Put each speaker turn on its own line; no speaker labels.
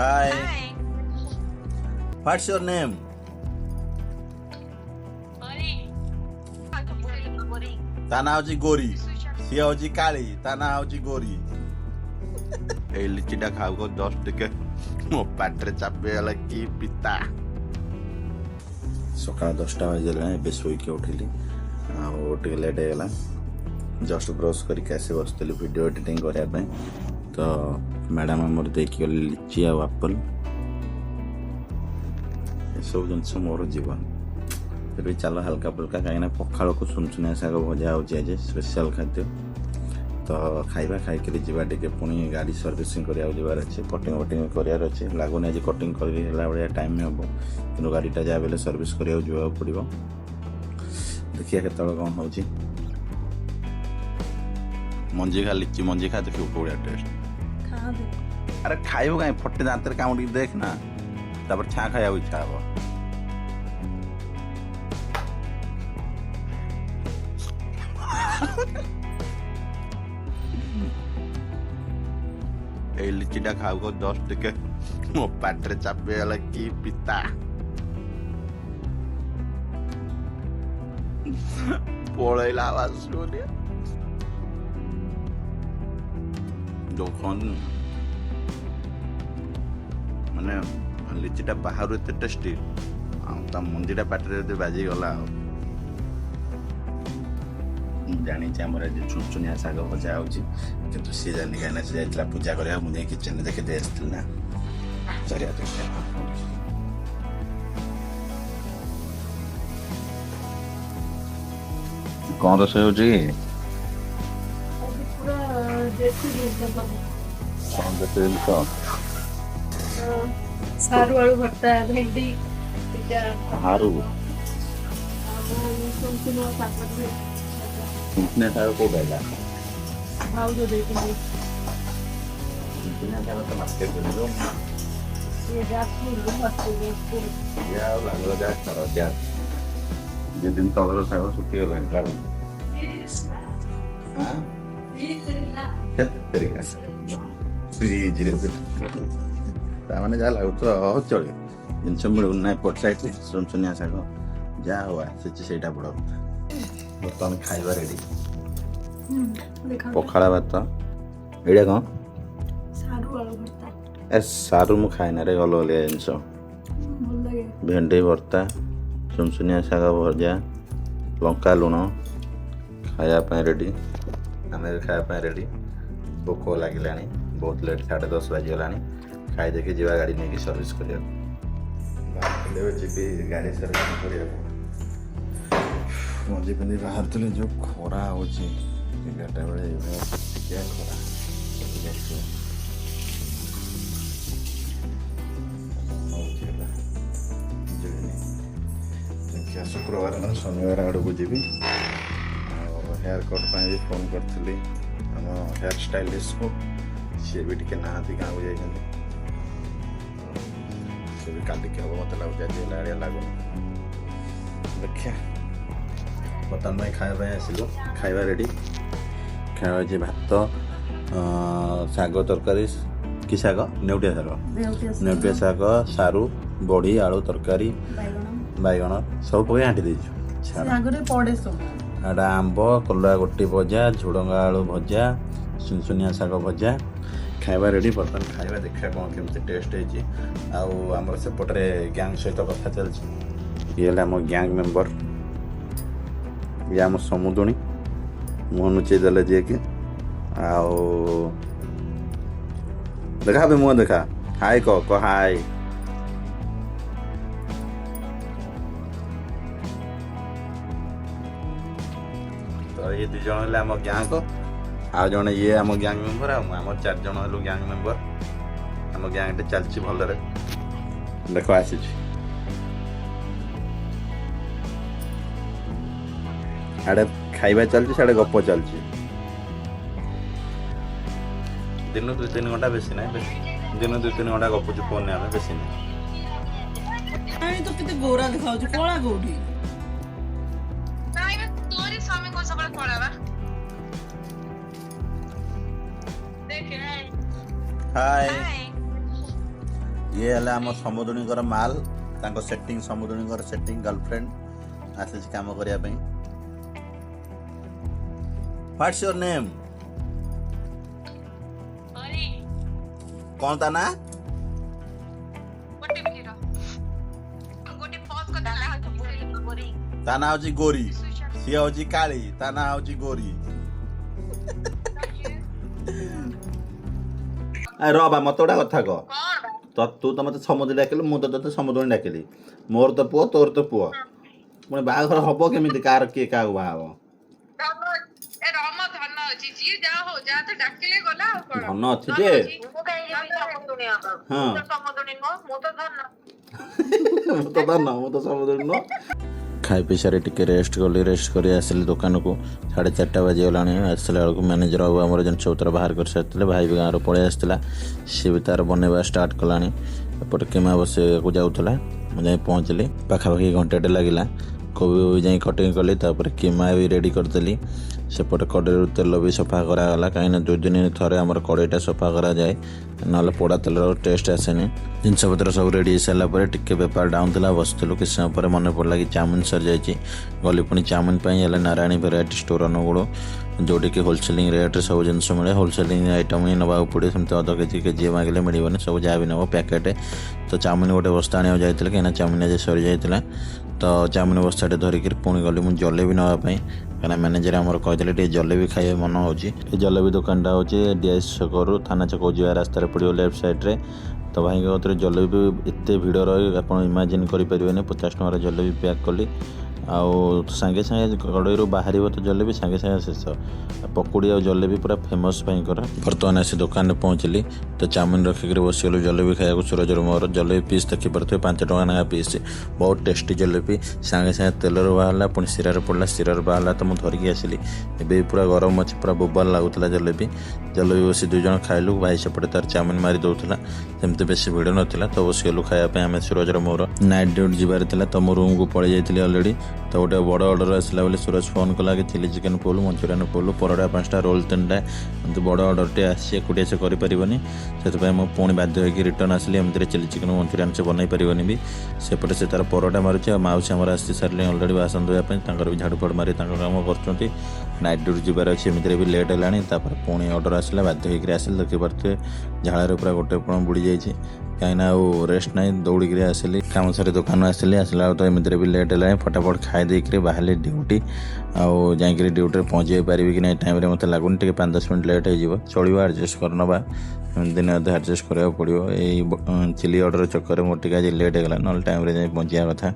Hi. What's your name? ତା ନାଁ ହଉଛି ଗୋରୀ, ସିଏ ହଉଛି କାଳି, ତା ନାଁ ହଉଛି ଗୋରୀ। ଏଇ ଲିଚିଟା ଖାଉ ଖାଉ ଜଷ୍ଟ ଟିକେ ମୋ ପାଟିରେ ଚାପିଗଲା, କି ପିତା। ସକାଳ 10ଟା ବାଜିଲାଣି, ଏବେ ଶୋଇକି ଉଠିଲି ଆଉ ଟିକେ ଲେଟ୍ ହେଇଗଲା। ଜଷ୍ଟ ବ୍ରସ୍ କରିକି ଆସି ବସିଥିଲି ଭିଡ଼ିଓ ଏଡ଼ିଟିଂ କରିବା ପାଇଁ, ତ ମ୍ୟାଡ଼ାମ୍ ଆମର ଦେଇକି ଗଲେ ଲିଚି ଆଉ ଆପଲ୍। ଏସବୁ ଜିନିଷ ମୋର ଜୀବନ। ଏବେ ଚାଲ ହାଲକା ଫୁଲକା, କାହିଁକିନା ପଖାଳକୁ ସୁନସୁନିଆ ଶାଗ ଭଜା ହେଉଛି ଆଜି ସ୍ପେଶାଲ ଖାଦ୍ୟ, ତ ଖାଇବା ଖାଇକିରି ଯିବା ଟିକେ ପୁଣି ଗାଡ଼ି ସର୍ଭିସିଂ କରିବାକୁ ଯିବାର ଅଛି, କଟିଂ ଫଟିଂ କରିବାର ଅଛି। ଲାଗୁନି ଆଜି କଟିଂ କରି ହେଲା ଭଳିଆ ଟାଇମ୍ ହେବ, କିନ୍ତୁ ଗାଡ଼ିଟା ଯାହା ବେଲେ ସର୍ଭିସ୍ କରିବାକୁ ଯିବାକୁ ପଡ଼ିବ। ଦେଖିବା କେତେବେଳେ କ'ଣ ହେଉଛି। ମଞ୍ଜି ଖା, ଲିଚି ମଞ୍ଜି ଖା, ଦେଖିବୁ କୋଉ ଭଳିଆ ଟେଷ୍ଟ। ଆରେ ଖାଇବୁ କାହିଁ, ଫଟେ ଦାନ୍ତରେ କାମୁଡ଼ିକି ଦେଖ ନା, ତାପରେ ଛାଁ ଖାଇବାକୁ ଇଚ୍ଛା ହବ। ଏଇ ଲିଚିଟା ଖାଉ ଖାଉ ଜଷ୍ଟ ଟିକେ ମୋ ପାଟିରେ ଚାପିଗଲା, କି ପିତା। ପଳେଇଲା ଆଉ ଆସିବନି। ଯୋଉ କହନ୍ତିନି, ମାନେ ଲିଚିଟା ବାହାରୁ ଏତେ ଟେଷ୍ଟି, ଆଉ ତା ମଞ୍ଜିଟା ପାଟିରେ ଯଦି ବାଜିଗଲା। ଆଉ ମୁଁ ଜାଣିଛି ଆମର ଆଜି ଛୁନଛୁନିଆ ଶାଗ ଭଜା ହେଉଛି, କିନ୍ତୁ ସିଏ ଜାଣିନି, କାହିଁକିନା ସେ ଯାଇଥିଲା ପୂଜା କରିବାକୁ, ମୁଁ ଯାଇ କିଚେନରେ ଦେଖି ଦେଇ ଆସିଥିଲି ନା। ଚାରିଆ କ'ଣ ରୋଷେଇ ହେଉଛି କି?
ପୁରା ଦେଶୀ ଜିନିଷ ସବୁ।
କ'ଣ ଦେଶୀ ଜିନିଷ?
ସାରୁ ଆଳୁ ଭର୍ତ୍ତା, ଭେଣ୍ଡି ସିଝା।
ସାରୁ?
ଆଉ ସୁନସୁନିଆ ଶାଗ ଟିକେ।
ଛୁନଛୁନିଆ ଶାଗ କୋଉଟା ହେଲା?
ଭାଉଜ ଦେଇଛନ୍ତି।
ଛୁନଛୁନିଆ ଶାଗ ତ ମାର୍କେଟରେ ମିଳିବ।
ଇଏ ଯାଜପୁରରୁ ଆସିଛି, ଯାଜପୁର।
ଇଏ ଆଉ ଲାଙ୍ଗଳ ଯାହା ଛାଡ଼, ଯାହା ଦୁଇ ଦିନ ତଳର ଶାଗ ଶୁଖିଗଲାଣି ଲାଗୁଛି। ଫ୍ରିଜରେ ତାମାନେ ଯାହା ଲାଗୁଥିବ। ହଉ ଚଳିବ, ଜିନିଷ ମିଳୁନି ନା ଏପଟ ସାଇଡ଼ରେ। ସୁନସୁନିଆ ଶାଗ ଯାହା ହଉ ଆସିଛି, ସେଇଟା ବଡ଼ କଥା। ବର୍ତ୍ତମାନ ଖାଇବା ରେଡ଼ି। ପଖାଳ ଭାତ। ଏଇଟା କ'ଣ?
ସାରୁ ଆଳୁ ଭର୍ତ୍ତା।
ଏ ସାରୁ ମୁଁ ଖାଏନା ରେ, ଅଲଗା ଜିନିଷ।
ଭଲ ଲାଗେ।
ଭେଣ୍ଡି ଭର୍ତ୍ତା, ସୁନସୁନିଆ ଶାଗ ଭଜା, ଲଙ୍କା ଲୁଣ। ଖାଇବା ପାଇଁ ରେଡ଼ି, ଆମେ ବି ଖାଇବା ପାଇଁ ରେଡ଼ି। ଭୋକ ଲାଗିଲାଣି, ବହୁତ ଲେଟ୍, 10:30 ବାଜିଗଲାଣି। ଖାଇ ଦେଇକି ଯିବା ଗାଡ଼ି ନେଇକି ସର୍ଭିସ୍ କରିବାକୁ। ବାହାରିଥିଲି, ଏବେ ଯିବି ଗାଡ଼ି ସର୍ଭିସ୍ କରିବାକୁ। ମଞ୍ଜି ପିନ୍ଧି ବାହାରୁଥିଲି, ଯେଉଁ ଖରା ହେଉଛି 11ଟା ବେଳେ, ଏଇଭଳିଆ ଟିକେ ଖରା ଦେଖିବ ହେଉଛି ହେଲା ଯିବିନି। ଦେଖିବା, ଶୁକ୍ରବାର ନା ଶନିବାର ଆଡ଼କୁ ଯିବି। ଆଉ ହେୟାର କଟ୍ ପାଇଁ ବି ଫୋନ୍ କରିଥିଲି ଆମ ହେୟାର ଷ୍ଟାଇଲିଷ୍ଟକୁ, ସିଏ ବି ଟିକେ ନାହାନ୍ତି, ଗାଁକୁ ଯାଇଛନ୍ତି। ସେ ବି କାଲିକି ହେବ ମୋତେ ଲାଗୁଛି, ଆଜି ହେଲା ଭଳିଆ ଲାଗୁନି। ଦେଖିବା। ବର୍ତ୍ତମାନ ପାଇଁ ଖାଇବା ପାଇଁ ଆସିଲୁ, ଖାଇବା ରେଡ଼ି। ଖାଇବା ଅଛି ଭାତ, ଶାଗ ତରକାରୀ। କି ଶାଗ? ନେଉଟିଆ ଶାଗ। ନେଉଟିଆ ଶାଗ, ସାରୁ, ବଢ଼ି, ଆଳୁ ତରକାରୀ, ବାଇଗଣ ସବୁ ପକେଇ ଘାଣ୍ଟି ଦେଇଛୁ। ଛାଡ଼।
ଶାଗରେ ପଡେ ସବୁ।
ଏଇଟା ଆମ୍ବ, କଲରା ଗୋଟି ଭଜା, ଝୁଡ଼ଙ୍ଗ ଆଳୁ ଭଜା, ସୁନସୁନିଆ ଶାଗ ଭଜା। ଖାଇବା ରେଡ଼ି, ବର୍ତ୍ତମାନ ଖାଇବା, ଦେଖିବା କ'ଣ କେମିତି ଟେଷ୍ଟ ହେଇଛି। ଆଉ ଆମର ସେପଟରେ ଗ୍ୟାଙ୍ଗ ସହିତ କଥା ଚାଲିଛି। ଇଏ ହେଲେ ଆମ ଗ୍ୟାଙ୍ଗ ମେମ୍ବର, ଇଏ ଆମ ସମୁଦୁଣୀ, ମୁହଁ ନୁଚେଇ ଦେଲେ ଯିଏକି। ଆଉ ଦେଖା ବେ, ମୁହଁ ଦେଖା, ହାଇ କହ, କହ ହାଇ। ତ ଇଏ ଦୁଇ ଜଣ ହେଲେ ଆମ ଗ୍ୟାଙ୍ଗ, ଆଉ ଜଣେ ଇଏ ଆମ ଗ୍ୟାଙ୍ଗ ମେମ୍ବର, ଆଉ ମୁଁ, ଆମର ଚାରି ଜଣ ହେଲୁ ଗ୍ୟାଙ୍ଗ ମେମ୍ବର। ଆମ ଗ୍ୟାଙ୍ଗଟେ ଚାଲିଛି ଭଲରେ। ଦେଖ ଆସିଛି, ଆଡ଼େ ଖାଇବା ଚାଲିଛି, ସିଆଡ଼େ ଗପ ଚାଲିଛି। ଦିନ 2-3 ଘଣ୍ଟା, ବେଶୀ ନାହିଁ, ବେଶୀ ଦିନ 2-3 ଘଣ୍ଟା ଗପୁଛୁ ଫୋନରେ ଆମେ, ବେଶୀ ନାହିଁ।
ନାଇଁ, ତ କେତେ ଗୋରା ଦେଖାଯାଉଛି, କଳା କୋଉଠି?
ନାଇଁ ବା, ତୋରି ସ୍ୱାମୀ କଣ ସବୁବେଳେ କଳା ବା? ଦେଖେ।
ହାଏ।
ହାଏ।
ଇଏ ହେଲା ଆମ ସମୁଦୁଣୀଙ୍କର ମାଲ, ତାଙ୍କ ସେଟିଂ, ସମୁଦୁଣୀଙ୍କର ସେଟିଂ ଗର୍ଲଫ୍ରେଣ୍ଡ ଆସିଛି କାମ କରିବା ପାଇଁ। What's your name?
ଅରେ।
କ'ଣ ତା ନା?
ଗୋଟେ ମିନିଟ, ଗୋଟେ ପଜ୍ କଥା।
ତା ନାଁ ହଉଛି ଗୋରୀ। ସିଏ ହଉଛି କାଳି, ତା ନାଁ ହଉଛି ଗୋରୀ। ର ବା, ମତେ ଗୋଟେ କଥା କହ।
କଣ?
ତ ତୁ ତ ମତେ ସମୁଦ୍ର ଡାକିଲୁ, ମୁଁ ତ ତତେ ସମୁଦ୍ରଣୀ ଡାକିଲି। ମୋର ତ ପୁଅ, ତୋର ତ ପୁଅ, ପୁଣି ବାହାଘର ହବ କେମିତି? କାହାର କିଏ କାହାକୁ ବାହା ହବ?
ଧନ ଏ ରମ, ଧନ ଅଛି। ଯିଏ ଯାହା ହଉ, ଯାହା ତ ଡାକିଲେ ଗଲା, ଆଉ କଣ?
ଧନ ଅଛି ଯେ।
ମୁଁ କାହିଁକି ଯିବି ସମୁଦୁଣୀ ହବାକୁ?
ହଁ।
ମୁଁ ତ ସମୁଦୁଣୀ ନୁହଁ, ମୁଁ ତ ଧନ।
ମୁଁ ତ ଧନ, ମୁଁ ତ ସମୁଦ୍ରଣୀ ନୁହଁ। ଖାଇ ପିଇ ସାରି ଟିକେ ରେଷ୍ଟ କଲି। ରେଷ୍ଟ କରି ଆସିଲି ଦୋକାନକୁ, 4:30 ବାଜିଗଲାଣି। ଆସିଲା ବେଳକୁ ମ୍ୟାନେଜର ବାବୁ ଆମର ଜିନିଷ ପତ୍ର ବାହାର କରିସାରିଥିଲେ। ଭାଇ ବି ଗାଁରୁ ପଳେଇ ଆସିଥିଲା, ସିଏ ବି ତାର ବନେଇବା ଷ୍ଟାର୍ଟ କଲାଣି। ଏପଟେ କିମା ବସେଇବାକୁ ଯାଉଥିଲା, ମୁଁ ଯାଇ ପହଞ୍ଚିଲି। ପାଖାପାଖି ଘଣ୍ଟାଟେ ଲାଗିଲା। କୋବି ବି ଯାଇ କଟିଂ କଲି, ତାପରେ କିମା ବି ରେଡ଼ି କରିଦେଲି। ସେପଟେ କଡ଼େଇରୁ ତେଲ ବି ସଫା କରାଗଲା, କାହିଁକିନା 2 ଦିନ ଥରେ ଆମର କଡ଼େଇଟା ସଫା କରାଯାଏ, ନହେଲେ ପୋଡ଼ା ତେଲର ଟେଷ୍ଟ ଆସେନି। ଜିନିଷପତ୍ର ସବୁ ରେଡ଼ି ହେଇସାରିଲା ପରେ ଟିକେ ବେପାର ଡାଉନ୍ ଥିଲା, ବସିଥିଲୁ। କିଛି ସମୟ ପରେ ମନେ ପଡ଼ିଲା କି ଚାଉମିନ ସରିଯାଇଛି। ଗଲି ପୁଣି ଚାଉମିନ ପାଇଁ। ହେଲେ ନାରାୟଣୀ ଭେରାଇଟି ଷ୍ଟୋର, ଅନୁଗୁଳ, ଯେଉଁଠିକି ହୋଲସେଲିଂ ରେଟ୍ରେ ସବୁ ଜିନିଷ ମିଳେ। ହୋଲସେଲିଂ ଆଇଟମ୍ ହିଁ ନେବାକୁ ପଡ଼ିବ। ସେମିତି ଅଧ କେଜି, କେଜି ମାଗିଲେ ମିଳିବନି। ସବୁ ଯାହା ବି ନେବ ପ୍ୟାକେଟ୍। ତ ଚାଉମିନ ଗୋଟେ ବସ୍ତା ଆଣିବାକୁ ଯାଇଥିଲି, କାହିଁକିନା ଚାଉମିନ ଆଜି ସରିଯାଇଥିଲା। ତ ଚାଉମିନ ବସ୍ତାଟେ ଧରିକିରି ପୁଣି ଗଲି ମୁଁ ଜଲେବି ନେବା ପାଇଁ, କାହିଁକିନା ମ୍ୟାନେଜର ଆମର କହିଥିଲେ ଟିକେ ଜଲେବି ଖାଇବା ମନ ହେଉଛି। ଏ ଜଲେବି ଦୋକାନଟା ହେଉଛି ଡିଆଇସି ଛକରୁ ଥାନା ଛକକୁ ଯିବା ରାସ୍ତାରେ ପଡ଼ିବ, ଲେଫ୍ଟ ସାଇଡ଼୍ରେ। ତ ଭାଇଙ୍କ କତିରେ ଜଲେବି ଏତେ ଭିଡ଼ ରହେ, ଆପଣ ଇମାଜିନ୍ କରିପାରିବେନି। 50 ଟଙ୍କାର ଜଲେବି ପ୍ୟାକ୍ କଲି ଆଉ ସାଙ୍ଗେ ସାଙ୍ଗେ କଡ଼େଇରୁ ବାହାରିବ ତ ଜଲେବି ସାଙ୍ଗେ ସାଙ୍ଗେ ଶେଷ। ପକୁଡ଼ି ଆଉ ଜଲେବି ପୁରା ଫେମସ୍ ଭାଇଙ୍କର। ବର୍ତ୍ତମାନ ଆସି ଦୋକାନରେ ପହଞ୍ଚିଲି, ତ ଚାଉମିନ ରଖିକିରି ବସିଗଲୁ ଜଲେବି ଖାଇବାକୁ ସୁରଜର ମୋର। ଜଲେବି ପିସ୍ ଦେଖିପାରୁଥିବେ, 5 ଟଙ୍କା ଲେଖା ପିସ୍। ବହୁତ ଟେଷ୍ଟି ଜଲେବି। ସାଙ୍ଗେ ସାଙ୍ଗେ ତେଲରୁ ବାହାରିଲା, ପୁଣି ଶିରାରେ ପଡ଼ିଲା, ଶିରାରୁ ବାହାରିଲା ତ ମୁଁ ଧରିକି ଆସିଲି। ଏବେ ବି ପୁରା ଗରମ ଅଛି, ପୁରା ବୋବାଲ ଲାଗୁଥିଲା ଜଲେବି। ଜଲେବି ବସି ଦୁଇ ଜଣ ଖାଇଲୁ। ଭାଇ ସେପଟେ ତାର ଚାଉମିନ ମାରି ଦେଉଥିଲା। ସେମିତି ବେଶୀ ଭିଡ଼ ନଥିଲା, ତ ବସିଗଲୁ ଖାଇବା ପାଇଁ ଆମେ ସୁରଜର ମୋର। ନାଇଟ୍ ଡ୍ୟୁଟି ଯିବାର ଥିଲା, ତ ମୁଁ ରୁମ୍କୁ ପଳେଇ ଯାଇଥିଲି ଅଲରେଡ଼ି। ତ ଗୋଟେ ବଡ଼ ଅର୍ଡ଼ର ଆସିଲା ବୋଲି ସୁରଜ ଫୋନ୍ କଲା କି ଚିଲି ଚିକେନ୍ ଫୁଲ୍, ମଞ୍ଚୁରିଆନ୍ ଫୁଲ୍, ପରଟା 5ଟା, ରୋଲ୍ 3ଟା, ଏମିତି ବଡ଼ ଅର୍ଡ଼ରଟେ ଆସିଛି, ଏକୁଟିଆ ସେ କରିପାରିବନି। ସେଥିପାଇଁ ମୁଁ ପୁଣି ବାଧ୍ୟ ହୋଇକି ରିଟର୍ନ ଆସିଲି। ଏମିତିରେ ଚିଲି ଚିକେନ୍ ମଞ୍ଚୁରିଆନ୍ ସେ ବନେଇ ପାରିବନି ବି। ସେପଟେ ସେ ତାର ପରଟା ମାରୁଛି ଆଉ ମାଉସୀ ଆମର ଆସି ସାରିଲେଣି ଅଲରେଡ଼ି ବାସନ ଧୋଇବା ପାଇଁ। ତାଙ୍କର ବି ଝାଡ଼ୁ ଫାଡ଼ୁ ମାରି ତାଙ୍କ କାମ କରୁଛନ୍ତି। ନାଇଟ୍ ଡ୍ୟୁଟି ଯିବାର ଅଛି, ଏମିତିରେ ବି ଲେଟ୍ ହେଲାଣି। ତାପରେ ପୁଣି ଅର୍ଡ଼ର ଆସିଲା, ବାଧ୍ୟ ହୋଇକିରି ଆସିଲି। ଦେଖିପାରୁଥିବେ, ଝାଳରେ ପୁରା ଗୋଟେ ପଣ ବୁଡ଼ି ଯାଇଛି, କାହିଁକିନା ଆଉ ରେଷ୍ଟ ନାହିଁ। ଦୌଡ଼ିକିରି ଆସିଲି, କାମ ସାରି ଦୋକାନ ଆସିଲି। ଆସିଲା ବେଳକୁ ତ ଏମିତିରେ ବି ଲେଟ୍ ହେଲାଣି। ଫଟାଫଟ ଖାଇ ଦେଇକିରି ବାହାରିଲି ଡ୍ୟୁଟି। ଆଉ ଯାଇକିରି ଡ୍ୟୁଟିରେ ପହଞ୍ଚି ପାରିବି କି ନାହିଁ ଟାଇମ୍ରେ ମୋତେ ଲାଗୁନି। ଟିକେ 5-10 ମିନିଟ୍ ଲେଟ୍ ହେଇଯିବ, ଚଳିବ, ଆଡ଼ଜଷ୍ଟ କରିନେବା। ଦିନେ ଅଧେ ଆଡ଼ଜଷ୍ଟ କରିବାକୁ ପଡ଼ିବ। ଏଇ ଚିଲି ଅର୍ଡ଼ର ଚକ୍କରରେ ମୋର ଟିକେ ଆଜି ଲେଟ୍ ହେଇଗଲା, ନହେଲେ ଟାଇମ୍ରେ ଯାଇ ପହଞ୍ଚିବା କଥା।